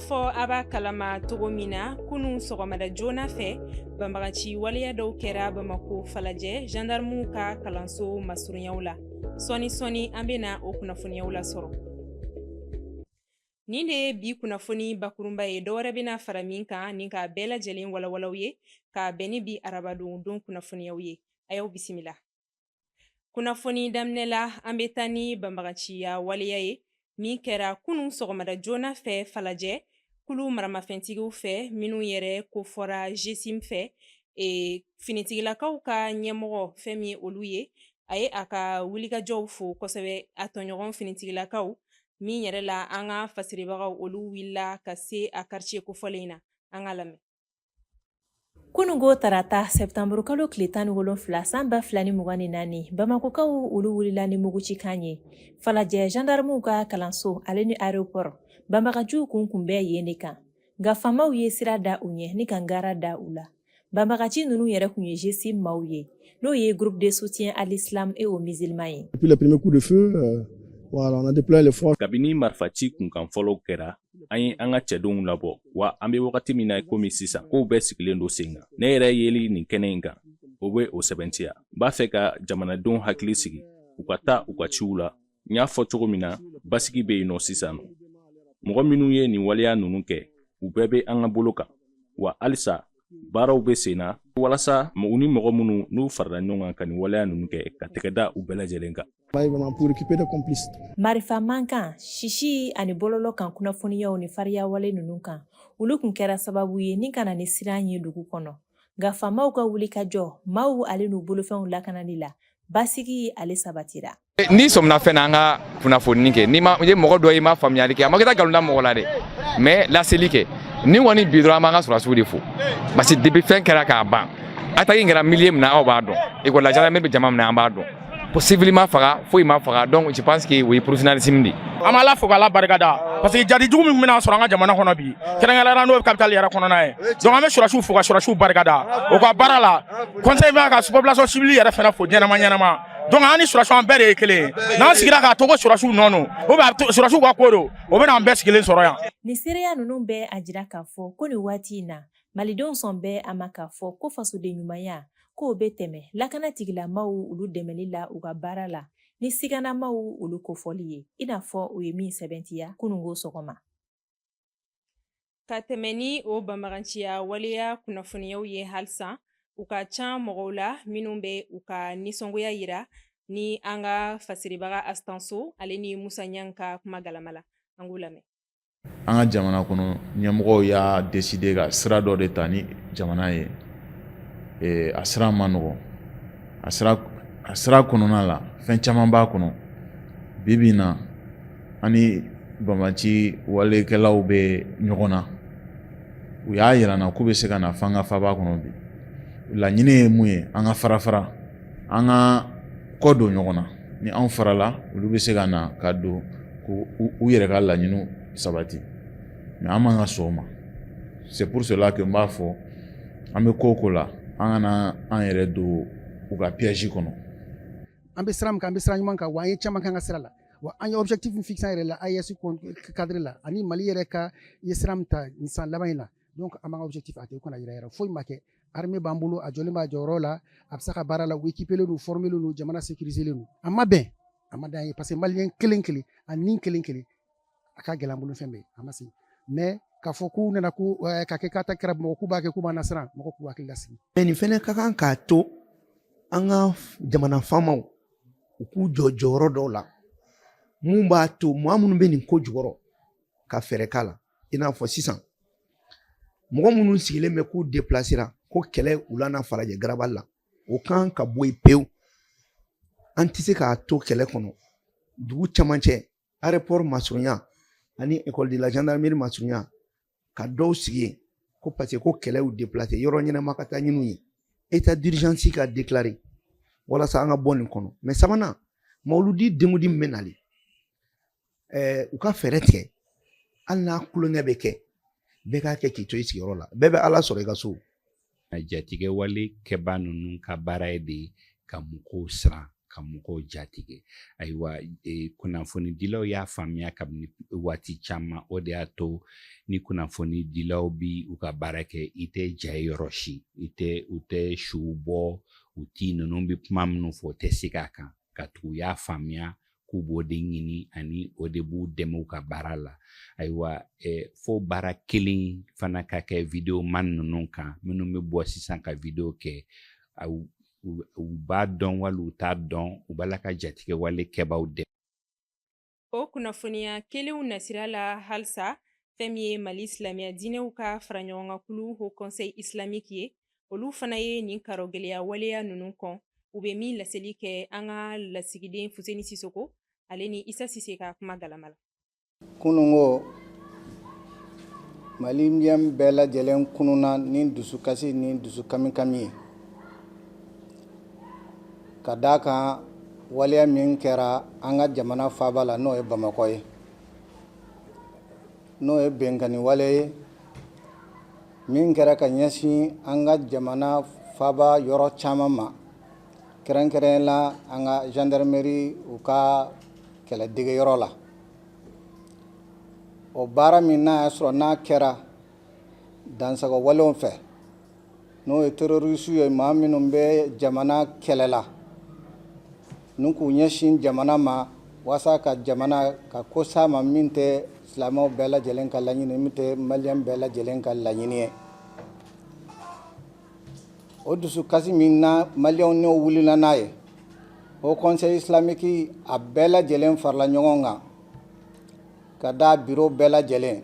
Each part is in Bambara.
Fɔ a b'a kalama cogo min na, kunun sɔgɔmada joona fɛ, banbagaci waleya dɔw kɛra Bamako Falajɛ gendarmew ka kalanso masurunyaw la. Sɔɔni sɔɔni, an bena o kunnafoniyaw lasɔrɔ. Nin de ye bi kunnafoni bakurunba ye. Dɔwɛrɛ bɛna fara min kan ni k'a bɛɛ lajɛlen walawalaw ye k'a bɛn ni bi arabadon don kunnafoniyaw ye. A y'aw bisimila. Kunnafoni daminɛ la, an bɛ taa ni banbagaciya waleya ye min kɛra kunun sɔgɔmada joona fɛ Falajɛ, kulu maramafɛntigiw fɛ minnu yɛrɛ ko fɔra GSIM fɛ. Finitigilakaw ka ɲɛmɔgɔ, fɛn min ye olu ye, a ye a ka wulikajɔw fo kosɛbɛ a tɔɲɔgɔn finitigilakaw min yɛrɛ la. An ka fasiribagaw, olu wulila ka se a quartier kofɔlen in na. An ka lamɛn. Kunungo tarata, sɛptanburu kalo tile 17, san 2024, Bamakokaw olu wulila ni mugucikan ye Falajɛ gendarmew ka kalanso ale ni aéroport. Banbagaciw kun bɛ yen de kan, nka faamaw ye sira da u ɲɛ ni ka ngara da u la. Banbagaci ninnu yɛrɛ kun ye GSIM maaw ye, n'o ye Groupe de soutien à l'islam et aux musulmans ye. Depuis le premier coup de feu, voilà, on a déployé les forces. Kabini marifaci kunkan fɔlɔw kɛra, an ye an ka cɛdenw labɔ. Wa an be wagati min na komi sisan, kow bɛɛ sigilen don sen kan. Ne yɛrɛ yeli nin kɛnɛ in kan, o be o sɛbɛntiya. N b'a fɛ ka jamanadenw hakili sigi, u ka taa u ka ciw la. N y'a fɔ cogo min na, basigi be yen nɔ sisan nɔ. Mɔgɔ minnu ye nin waleya ninnu kɛ, u bɛɛ be an ka bolo kan. Wa halisa baaraw bɛ sen na walasa u ni mɔgɔ minnu n'u farala ɲɔgɔn kan ka nin waleya ninnu kɛ, ka tɛgɛ da u bɛɛ lajɛlen kan. Pour récupérer des complices. Marifa mankan, sisi ani bɔlɔlɔ kan kunnafoniyaw ni fariyawale ninnu kan, olu kun kɛra sababu ye ni ka na ni siran ye dugu kɔnɔ. Nka faamaw ka wuli ka jɔ maaw ale n'u bolofɛnw lakanali la, basigi ale sabatira. N'i sɔmina fɛn na, an ka kunnafoni kɛ. N'i ma ye mɔgɔ dɔ ye, i ma faamuyali kɛ, a ma kɛ taa nkalon da mɔgɔ la dɛ, mais laseli kɛ. Ni kɔni bi dɔrɔn, an b'an ka sɔrɔdasiw de fo, parce que depuis fɛn kɛra k'a ban, attaque in kɛra milieu min na, aw b'a dɔn, école la gendarmerie bɛ jama min na, an b'a dɔn. Civil ma faga, foyi ma faga. Donc je pense que o ye professionnalisme de ye. An b'Ala fo k'Ala barika da, parce que jadi jugu min bɛna sɔrɔ an ka jamana kɔnɔ bi, kɛrɛnkɛrɛnnenya n'o ye capitale yɛrɛ kɔnɔna ye. Donc an bɛ sɔrɔdasiw fo ka sɔrɔdasiw barika da o ka baara la. Conseil b'a ka population civile yɛrɛ fɛnɛ fo ɲɛnama ɲɛnama. Donc an ni sɔrɔdasiw, an bɛɛ de ye kelen ye. N'an sigira k'a to ko sɔrɔdasiw nɔ don ou bien sɔrɔdasiw ka ko don, o bɛ n'an bɛɛ sigilen sɔrɔ yan. Nin seereya ninnu bɛɛ a jira k'a fɔ ko nin waati in na, malidenw sɔn bɛɛ a ma k'a fɔ ko fasoden ɲumanya k'o bɛ tɛmɛ lakana tigilamaw olu dɛmɛli la u ka baara la ni siganamaw olu kofɔli ye, i n'a fɔ u ye min sɛbɛntiya kunungo sɔgɔma. Ka tɛmɛ ni o banbaganciya waleya kunnafoniyaw ye, halisa u ka ca mɔgɔw la minnu bɛ u ka nisɔngoya yira ni an ka fasiribaga Astanso ale ni Musa Ɲang ka kuma galama la. An k'u lamɛn. An ka jamana kɔnɔ ɲɛmɔgɔw y'a décider ka sira dɔ de ta ni jamana ye. A sira ma nɔgɔn. A sira kɔnɔna la, fɛn caman b'a kɔnɔ. Bi bi in na, an ni banbaanci walekɛlaw bɛ ɲɔgɔn na. U y'a yira n na k'u bɛ se ka na f'an ka faba kɔnɔ. Bi laɲini ye mun ye? An ka fara fara, an ka kɔ don ɲɔgɔn na. Ni anw farala, olu bɛ se ka na ka don k'u u yɛrɛ ka laɲiniw sabati, mais an man ka sɔn o ma. C'est pour cela que n b'a fɔ, an bɛ ko o ko la, an kana an yɛrɛ don u ka piège kɔnɔ. An bɛ sira min kan, an bɛ sira ɲuman kan. Wa an ye caman k'an ka sira la. Wa an ye objectif min fixé an yɛrɛ la AES cadre la, ani Mali yɛrɛ ka ye sira min ta nin san laban in na, donc an b'an ka objectif atteint. U kana yɛrɛ yɛrɛ, foyi ma kɛ. Armée b'an bolo, a jɔlen b'a jɔyɔrɔ la, a bɛ se ka baara la. U équipé don, formé don, jamana sécurisé don. A ma bɛn, a ma d'an ye, parce que malien kelen kelen a ni kelen kelen a ka gɛlɛn an bolo fɛn bɛɛ a ma se. Mais k'a fɔ k'u nana ko ka kɛ k'a ta kɛra Bamakɔ, k'u b'a kɛ k'u b'an lasiran, mɔgɔ k'u hakili lasigi. Mais nin fɛnɛ ka kan k'a to an ka jamana faamaw u k'u jɔ jɔyɔrɔ dɔw la mun b'a to maa minnu bɛ nin ko jukɔrɔ ka fɛɛrɛ k'a la. I n'a fɔ sisan, mɔgɔ minnu sigilen bɛ k'u déplacera ko kɛlɛ u la na Falajɛ garabali la, o kan ka bɔ yen pewu. An tɛ se k'a to kɛlɛ kɔnɔ dugu camancɛ, aéroport masurunya ani école de la gendarmerie masurunya, ka dɔw sigi yen ko parce que ko kɛlɛ y'u déplacé. Yɔrɔ ɲɛnama ka taa ɲini ye, état d'urgence ka déclarer walasa an ka bɔ nin kɔnɔ. Mais sabanan, mawuludi dengudi min bɛ nalen, u ka fɛɛrɛ tigɛ. Hali n'a kulonkɛ bɛ kɛ, bɛɛ k'a kɛ k'i to i sigiyɔrɔ la, bɛɛ bɛ Ala sɔrɔ i ka so. Jatigɛ wale kɛba ninnu ka baara ye de ka mɔgɔw siran. ka mɔgɔw jatigɛ. Ayiwa, kunnafonidilaw y'a faamuya kabini waati caman, o de y'a to ni kunnafonidilaw bi u ka baara kɛ, i tɛ ja ye yɔrɔ si, i tɛ u tɛ suw bɔ, u ti ninnu bɛ kuma minnu fɔ, u tɛ segin a kan, katugu u y'a faamuya k'u b'o de ɲini ani o de b'u dɛmɛ u ka baara la. Ayiwa, fo baara kelen fana ka kɛ videoman ninnu kan, minnu bɛ bɔ sisan ka video kɛ, u b'a dɔn wali u t'a dɔn, u b'a la ka jatigɛ wale kɛbaaw dɛmɛ. O kunnafoniya kelenw nasira la halisa, fɛn min ye Mali silamɛya diinɛw ka faraɲɔgɔnkankulu Haut Conseil Islamique ye, olu fana ye nin karɔgɛlɛya waleya ninnu kɔn. U bɛ min laseli kɛ an ka lasigiden Fuseni Sisoko ale ni Isa Sise ka kuma galama la. Kunungo, Maliyɛn bɛɛ lajɛlen kununna ni dusukasi ni dusukamikami ye, ka d'a kan waleya min kɛra an ka jamana faaba la, n'o ye Bamakɔ ye, n'o ye binkanni wale ye min kɛra ka ɲɛsin an ka jamana faaba yɔrɔ caman ma, kɛrɛnkɛrɛn la an ka gendarmerie u ka kɛlɛdegeyɔrɔ la. O baara min n'a y'a sɔrɔ n'a kɛra dansago walew fɛ, n'o ye terroriste ye, maa minnu bɛ jamana kɛlɛ la n'u k'u ɲɛsin jamana ma walasa ka jamana ka ko s'a ma, min tɛ silamɛw bɛɛ lajɛlen ka laɲini, min tɛ maliyɛn bɛɛ lajɛlen ka laɲini ye. O dusukasi min na maliyɛnw n'o wulila n'a ye, Haut Conseil Islamique a bɛɛ lajɛlen farala ɲɔgɔn kan ka da biro bɛɛ lajɛlen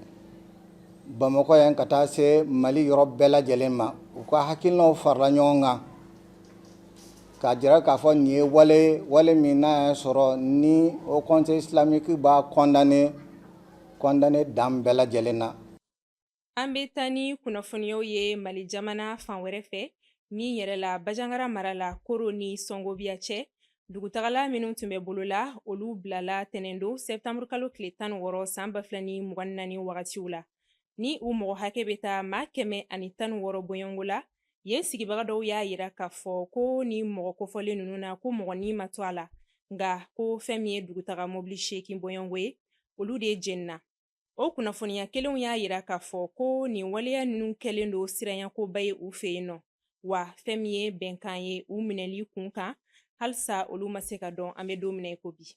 Bamakɔ yan ka taa se Mali yɔrɔ bɛɛ lajɛlen ma. U ka hakilinaw farala ɲɔgɔn kan k'a jira k'a fɔ nin ye wale wale min n'a y'a sɔrɔ ni Haut Conseil Islamique b'a condamné, condamné dan bɛɛ lajɛlen na. An bɛ taa ni kunnafoniyaw ye Mali jamana fan wɛrɛ fɛ, min yɛrɛ la Bajangara mara la, Koro ni Sɔngobiya cɛ, dugutagala minnu tun bɛ bolo la, olu bilala tɛnɛndon sɛptanburu kalo tile 16 san 2024 wagatiw la, ni u mɔgɔ hakɛ bɛ taa maa 116 bɔɲɔgɔnko la. Yen sigibaga dɔw y'a yira k'a fɔ ko ni mɔgɔ kofɔlen ninnu na, ko mɔgɔ ni ma to a la, nka ko fɛn min ye dugutaga mobili 8 bɔɲɔgɔnko ye, olu de jenina. O kunnafoniya kelenw y'a yira k'a fɔ ko nin waleya ninnu kɛlen don siranyakoba ye u fɛ yen nɔ, wa fɛn min ye bɛnkan ye u minɛli kun kan, halisa olu ma se ka dɔn an bɛ don min na i ko bi.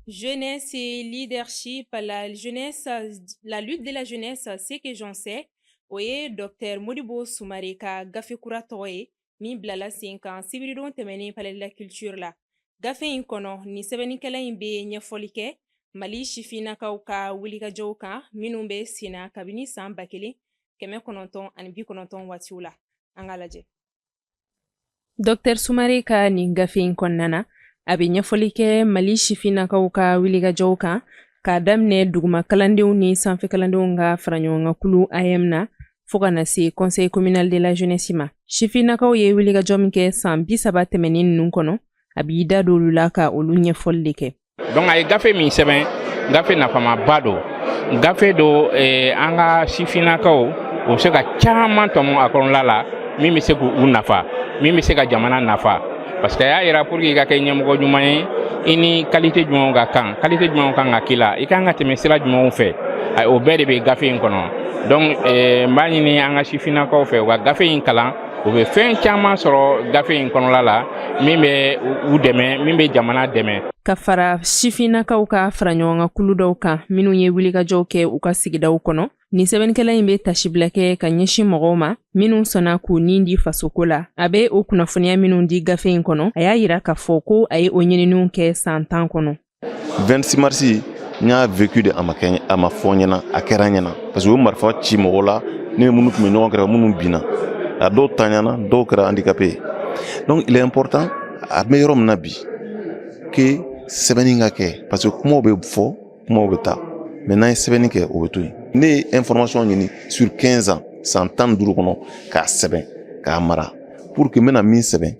Jeunesse et leadership, la jeunesse, la lutte de la jeunesse, ce que j'en sais, o ye Dr Modibo Sumare ka gafe kura tɔgɔ ye min bilala sen kan sibiridon tɛmɛnen Palais de la Culture la. Gafe in kɔnɔ, nin sɛbɛnnikɛla in bɛ ɲɛfɔli kɛ Mali sifinnakaw ka wulikajɔw kan minnu bɛ senna kabini san 1990 waatiw la. An ka lajɛ. Dr Sumare ka nin gafe in kɔnɔna na, a bɛ ɲɛfɔli kɛ Mali sifinnakaw ka wulikajɔw kan k'a daminɛ duguma kalandenw ni sanfɛ kalandenw ka faraɲɔgɔnkankulu AEEM na fo ka na se Conseil communal de la jeunesse ma. Sifinnakaw ye wulikajɔ min kɛ san 30 tɛmɛnen ninnu kɔnɔ, a b'i da don olu la ka olu ɲɛfɔli de kɛ. Donc a ye gafe min sɛbɛn, gafe nafamaba don, gafe don an ka sifinnakaw u bɛ se ka caman tɔmɔ a kɔnɔla la min bɛ se k'u nafa, min bɛ se ka jamana nafa, parce que a y'a yira pour que i ka kɛ ɲɛmɔgɔ ɲuman ye, i ni qualité jumɛnw ka kan, qualité jumɛnw kan ka k'i la, i kan ka tɛmɛ sira jumɛnw fɛ, o bɛɛ de bɛ gafe in kɔnɔ. Donc n b'a ɲini an ka sifinnakaw fɛ, u ka gafe in kalan. U bɛ fɛn caman sɔrɔ gafe in kɔnɔla la min bɛ u dɛmɛ, min bɛ jamana dɛmɛ. Ka fara sifinnakaw ka faraɲɔgɔnkankulu dɔw kan minnu ye wulikajɔw kɛ u ka sigidaw kɔnɔ, nin sɛbɛnnikɛla in bɛ tasibila kɛ ka ɲɛsin mɔgɔw ma minnu sɔnna k'u nin di fasoko la. A bɛ o kunnafoniya minnu di gafe in kɔnɔ, a y'a yira k'a fɔ ko a ye o ɲininiw kɛ san 10 kɔnɔ. 26 mars, n y'a vécu de, a ma kɛ, a ma fɔ n ɲɛna, a kɛra n ɲɛna, parce que u ye marifa ci mɔgɔw la, ne ni minnu tun bɛ ɲɔgɔn kɛrɛfɛ, minnu binna, a dɔw tanyana, dɔw kɛra handicapé ye. Donc il est important, a bɛ yɔrɔ min na bi, que sɛbɛnni ka kɛ, parce que kumaw bɛ fɔ, kumaw bɛ taa, mais n'an ye sɛbɛnni kɛ, o bɛ to yen. Ne ye information ɲini sur 15 ans, san 15 kɔnɔ, k'a sɛbɛn k'a mara pour que n bɛna min sɛbɛn,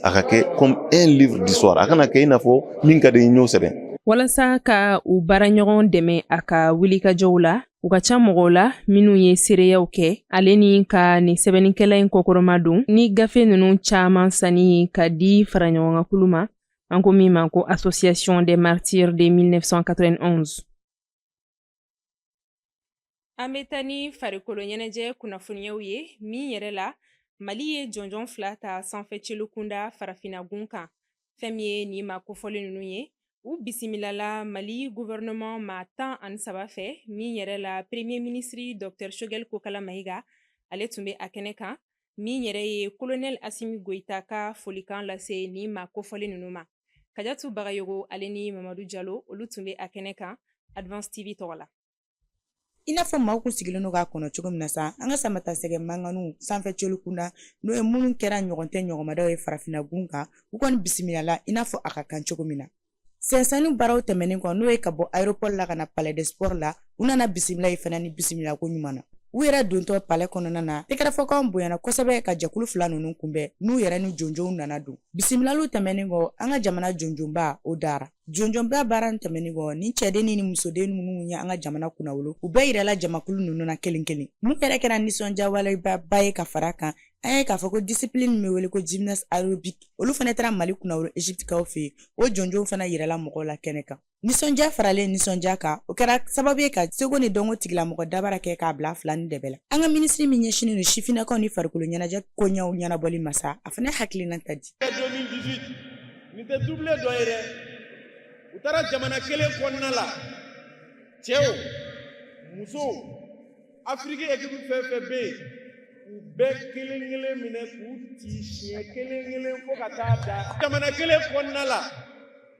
a ka kɛ comme un livre d'histoire, a kana kɛ i n'a fɔ min ka di n y'o sɛbɛn. Walasa ka u baaraɲɔgɔn dɛmɛ a ka wulikajɔw la, u ka ca mɔgɔw la minnu ye seereyaw kɛ ale ni ka nin sɛbɛnnikɛla in kɔkɔrɔma don ni gafe ninnu caman sanni ye ka di faraɲɔgɔnkankulu ma, an ko min ma ko Association des martyrs de 1991. An bɛ taa ni farikolo ɲɛnajɛ kunnafoniyaw ye min yɛrɛ la Mali ye jɔnjɔn fila ta sanfɛ celu kunda farafinagun kan. Fɛn min ye nin maa kofɔlen ninnu ye, u bisimilala Mali gouvernement maa 13 fɛ, min yɛrɛ la premier ministre Dr Choguel Kokala Mayiga ale tun bɛ a kɛnɛ kan, min yɛrɛ ye colonel Asimi Goyita ka folikan lase nin maa kofɔlen ninnu ma. Kajatu Bagayogo ale ni Mamadu Jalo, olu tun bɛ a kɛnɛ kan Advance TV tɔgɔ la. I n'a fɔ maaw kun sigilen don k'a kɔnɔ cogo min na sa, an ka samatasɛgɛ mankanw sanfɛ celu kunda, n'o ye minnu kɛra ɲɔgɔn tɛ ɲɔgɔnmadaw ye farafinna gun kan, u kɔni bisimilala i n'a fɔ a ka kan cogo min na. Sɛnsɛnni baaraw tɛmɛnen kɔ, n'o ye ka bɔ aéroport la ka na palais des sports la, u nana bisimila yen fana ni bisimila ko ɲuman na. U yɛrɛ dontɔ palais kɔnɔna na, tɛgɛrɛfɔkanw bonyana kosɛbɛ ka jɛkulu fila ninnu kunbɛn, n'u yɛrɛ ni jonjonw nana don. Bisimilaliw tɛmɛnen kɔ, an ka jamana jonjonba o dara. Jonjonba baara in tɛmɛnen kɔ, ni cɛden ni musoden minnu ye an ka jamana kunnawolo, u bɛɛ yirala jamakulu ninnu na kelen kelen. Mun yɛrɛ kɛra nisɔndiyawaleba ye ka fara kan, an ye k'a fɔ ko discipline min bɛ wele ko gymnase aérobique, olu fana taara Mali kunnawolo Egyptekaw fɛ yen. O jonjon fana yirala mɔgɔw la kɛnɛ kan. Nisɔndiya faralen nisɔndiya kan, o kɛra sababu ye ka seko ni dɔnko tigilamɔgɔ dabara kɛ k'a bila fila ni dɛbɛ la. An ka minisiri min ɲɛsinnen don sifinnakaw ni farikolo ɲɛnajɛ koɲɛw ɲɛnabɔli ma sa, a fana hakilina ta di. 2018, nin tɛ doublé dɔ ye dɛ. U taara jamana kelen kɔnɔna la, cɛw, musow, Afiriki équipe fɛn fɛn bɛ yen, u bɛɛ kelen kelen minɛ k'u ci siɲɛ kelen kelen fo ka taa da. Jamana kelen kɔnɔna la,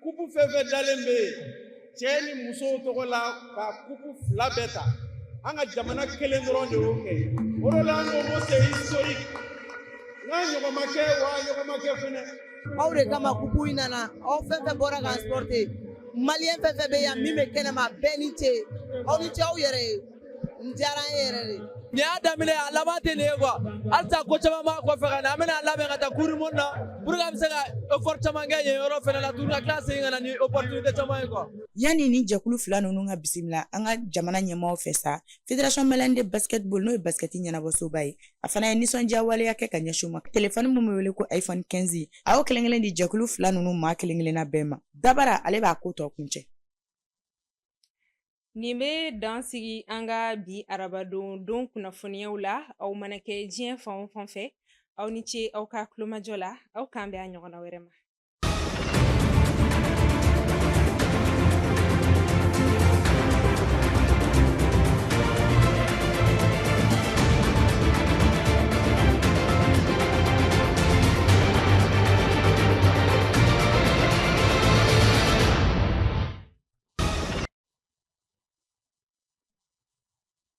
kupu fɛn fɛn dalen bɛ yen cɛ ni musow tɔgɔ la, ka kupu fila bɛɛ ta, an ka jamana kelen dɔrɔn de y'o kɛ. O de la an ko ko c'est historique, n'a ɲɔgɔn ma kɛ, wa a ɲɔgɔn ma kɛ fɛnɛ. Aw de kama kupu in nana. Aw fɛn fɛn bɔra k'an supporter, maliyɛn fɛn fɛn bɛ yan min bɛ kɛnɛma, bɛɛ ni ce, aw ni ce aw yɛrɛ ye. N diyara an ye yɛrɛ de. Nin y'a daminɛ, a laban tɛ nin ye quoi. Halisa ko caman b'a kɔfɛ ka na. An bɛna labɛn ka taa coupe du monde na pour que an bɛ se ka effort caman kɛ yen yɔrɔ fana la tuguni, ka tila segin ka na ni opportunité caman ye quoi. Yanni ni jɛkulu fila ninnu ka bisimila an ka jamana ɲɛmaaw fɛ sa, Fédération malienne de basketball, n'o ye basketi ɲɛnabɔsoba ye, a fana ye nisɔndiya waleya kɛ ka ɲɛsin u ma. Telefɔni min bɛ wele ko iPhone 15, a y'o kelen kelen di jɛkulu fila ninnu maa kelen kelenna bɛɛ ma. Dabara ale b'a ko tɔ kuncɛ. Nin bɛ dan sigi an ka bi arabadon don kunnafoniyaw la. Aw mana kɛ diɲɛ fan o fan fɛ, aw ni ce aw ka tulomajɔ la. Aw k'an bɛn a ɲɔgɔnna wɛrɛ ma.